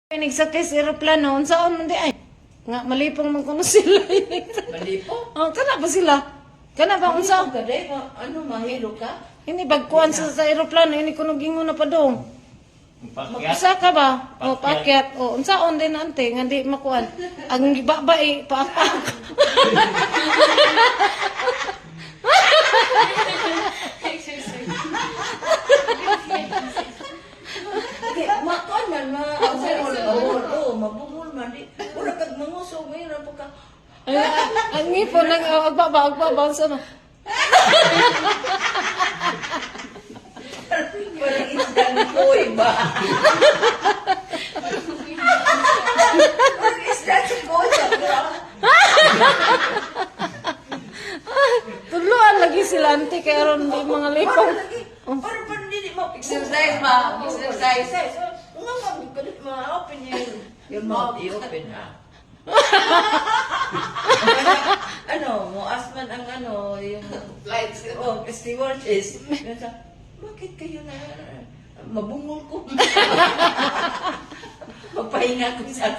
Nagsakay sa eroplano, unsaon man di ay? Nga malipong man kuno sila. Malipo? Oh, kana ba sila? Kana ba unsa? Unsa ka day? Ano, mahilo ka? Ini bagkuan sa eroplano, ini kuno gingon na pa dong. Pakyat. Usa ka ba? O Pakyat. pakyat. O unsaon din ante nga di makuan. Ang gibaba eh paapak. Di, makuan man, ma, mabungol, mabungol, oo, mabungol man. Di, wala kag mangusog, ngayon pa ka. Ang ngipon nang oh, agbaba agbaba unsa man. Parang isdang koi ba? Parang isda sa koi ba? Tuluan lagi sila ante kay aron di mga lipong. Parang lagi, parang parang dili ma. Exercise ma, exercise. Exercise. Nga nga, kalit ma-open yung mouth, i-open ah. Ano, mo asman ang ano, yung Lights. Oh, stewardess. Yun sa, bakit kayo na mabungol ko? Magpahinga ko sa